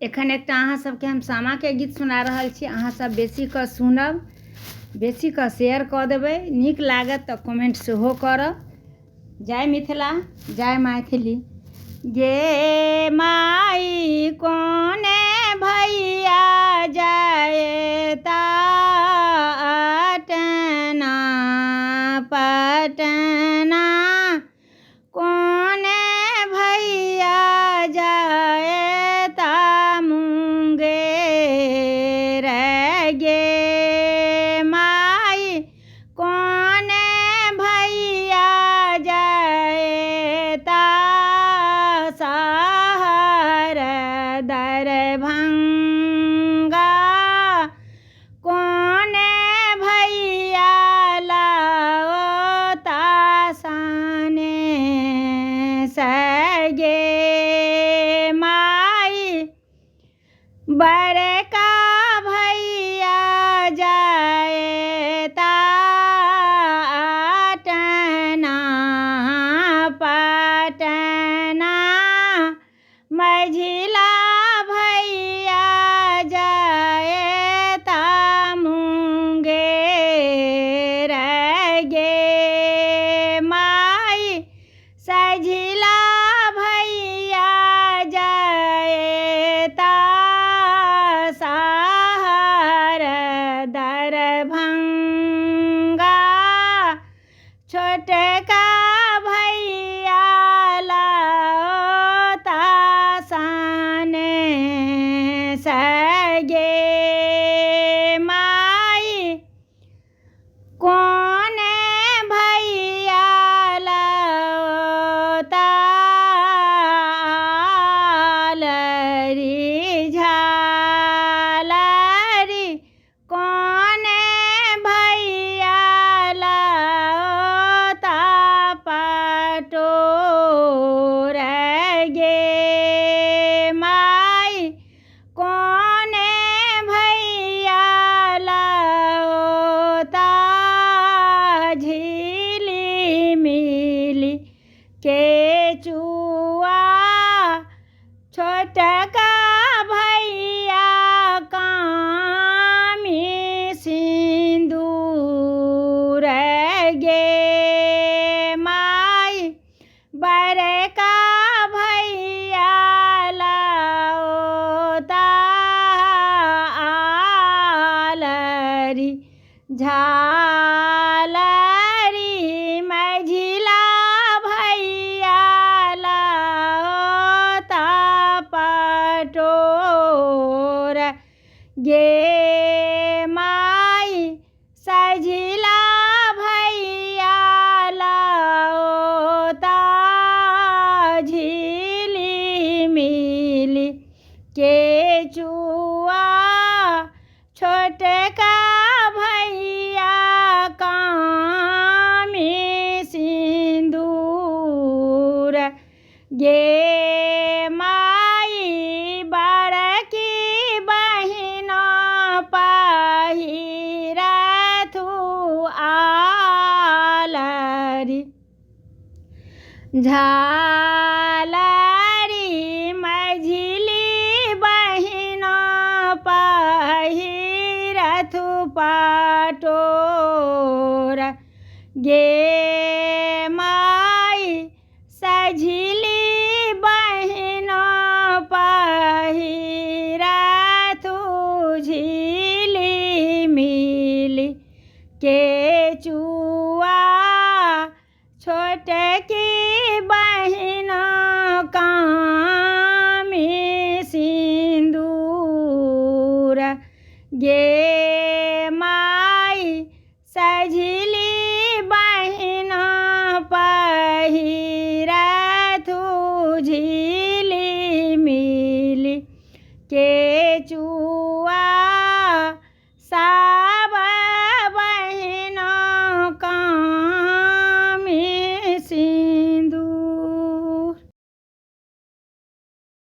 एखन एकटा अहाँ सबके हम सामाके गीत सुना रहल छी। अहाँ सब बेसी कऽ सुनब, बेसी कऽ शेयर कऽ देबै, नीक लागत तऽ कमेंट सेहो करब। जय मिथिला, जय मैथिली। गे माई कोने भैया जायता अटना पटना, कोने भैया जायता मुंगेर गे माई, कोने भैया जायता शहर दरभंगा, कोने भैया लाओता साने सगे माई, बड़का भैया जायता अटना पटना, मझिला भैया जायता मुंगेर गे माई, सझिला भैया जायता शहर दरभंगा, छोटका भैया लाओता साने सगे माई, कोने भैया लाओता लरी झालरी, कोने भैया लाओता पटोर गे माई, कोने भैया लाओता झिली मिली केचुआ, छोटका भैया कामी सिन्दूर गे माई, बड़का भैया लाओता आलरी झालरी, मझिला भैया लाओता पटोर गे माई, सझिला भैया लाओता झिली मिली केचुआ, छोटका भैया कामी सिन्दूर गे माई, बड़की बहिना पहिरथु आलरी झालरी, मझिली बहिना पहिरथु पटोर गे